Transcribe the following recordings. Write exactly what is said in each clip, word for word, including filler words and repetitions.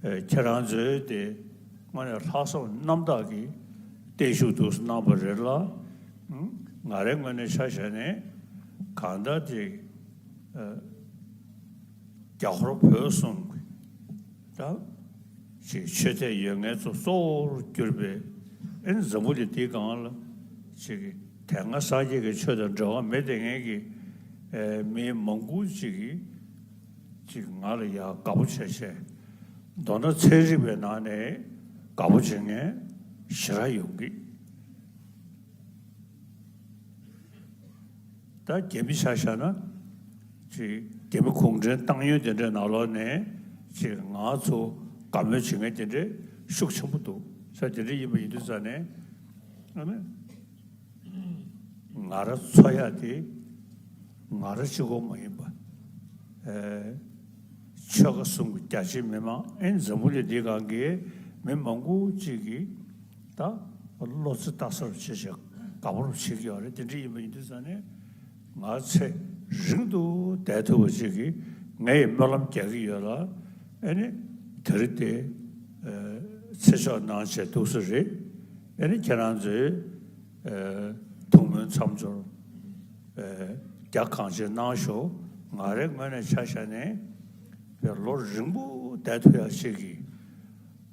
ཨེ། ཁྱེད་རང་ཚོས་དེ་དངོས་གནས་ལྷག་བསམ་རྣམ་དག་གིས་བརྟན་བཞུགས་འདུག་སེ་གནང་པ་རེད་ལ། ཨང་། ང་རའི་ངོས་ནས་ཆ་བཞག་ནས་གང་ལྟར་དེ། ཨེ། རྒྱ་ཧོར་བོད་གསུམ་གྱི་ད་ཅིག་ཆོས་དད་ཡོད་མཁན་ཚོ་གཙོ་བོར་གྱུར་པའི། ཨེ་ནི་འཛམ་བུ་གླིང་འདིའི་སྒང་ལ་ཅིག་དེ་སྔ་སངས་རྒྱས་ཀྱི་ཆོས་དང་འབྲེལ་བ་མེད་བསྡད་མཁན་གྱི། ཨེ། མི་མང་པོ་ཅིག་གིས་ཅིག་ང་ལ་ཡ་དགའ་པོ་བྱས་བྱས། མདོར་ན་ཚན་རིག་པའི་ནང་ནས་དགའ་པོ་བྱེད་མཁན་ཞེ་དྲག་ཡོང་གི། ད་རྒྱ་མི་ཆ་བཞག་ན་ཅིག་རྒྱ་མི་གུང་ཁྲན་ཏང་ཡོན་དེ་འདྲའི་ནང་ལོགས་ནས་ཅིག་ང་ཚོ་དགའ་མོས་བྱེད་མཁན་དེ་འདྲའི་ཤུགས་ཆེན་པོ་འདུག་ས། དེ་འདྲ་ཡིན་པ་ཡིན་དུས་ཙང་ནས། ཨ་ནི་ང་རང་འཚོ་ཡག་དེ་ང་རང་གཅིག་པོ་མ་ཡིན་པ། ཨེ། ཆོལ་ཁ་གསུམ་གྱི་རྒྱ་ཆེའི་མི་མང་། ཨེ། འཛམ་བུ་གླིང་འདིའི་སྒང་གི་མི་མང་པོ་ཅིག་གིས་ད་བློ་རྩེ་ལྟ་ས་རུ་བྱེད་བྱེད་དགའ་པོ་རུ་བྱེད་ཀྱི་ཡོད་རེད། དེ་འདྲ་ཡིན་པ་ཡིན་དུས་ཙང་ནས་ང་ཚེ་རིང་དུ་བསྡད་ཐུབ་པ་ཅིག་གི་ངས་སྨོན་ལམ་རྒྱག་གི་ཡོད་ལ། ཨེ་ནི་དེ་རིང་དེ་ཚེ་ཆོག་གནང་བྱས་འདུག་སེ་རེད། ཨེ་ནི་ཁྱེད་རང་ཚོས་ཨེ། ཐུགས་སྨོན་མཚམས་སྦྱོར་ཨེ། རྒྱ་གང་ཆེ་གནང་ཤོག་ང་རའི་ངོས་ནས་ཆ་བཞག་ནས་ལོ་རིང་པོ་བསྡད་ཐུབ་ཡག་ཅིག་གི།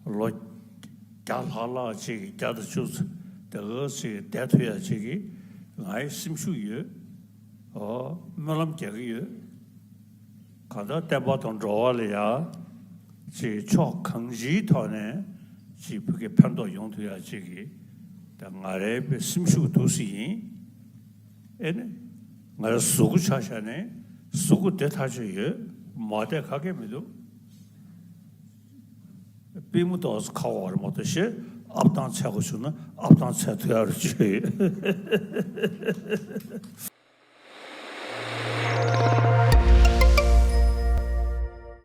ལོ་བརྒྱ་ལྷག་ལྷག་ཅིག་གི། བརྒྱ་དང་བཅུ་ཙམ་དེ་ག་ཅིག་བསྡད་ཐུབ་ཡག་ཅིག་གི་ང་ཡི་སེམས་ཤུགས་ཡོད། ཨོ། སྨོན་ལམ་རྒྱག་གི་ཡོད། གང་ལྟར་བསྟན་པ་དང་འགྲོ་བ་ལ་ཡ་ཅིག་ཕྱོགས་གང་ཅིའི་ཐོག་ནས་ཅིག་བོད་སྐད་ཕན་ཐོགས་ཡོང་ཐུབ་ཡག་ཅིག་གི། ད་ང་རའི་སེམས་ཤུགས་འདུག་སེ་ཡིན། ཨེ་ནི་ང་རའི་གཟུགས་པོ་ཆ་བཞག་ནས་གཟུགས་པོ་བདེ་ཐག་ཆོད་ཡོད། མ་བསྡད་ག་གེ་མི་འདུག་པུས་མོ་ཏོག་ཙམ་ཁ་བ་བར་མ་གཏོགས་ཤེས། ཨབ་ཐང་ཚད་དགོས་བྱུང་ན་ཨབ་ཐང་ཚད་ཐུབ་ཡག་རུ་བྱོས་ཡོད།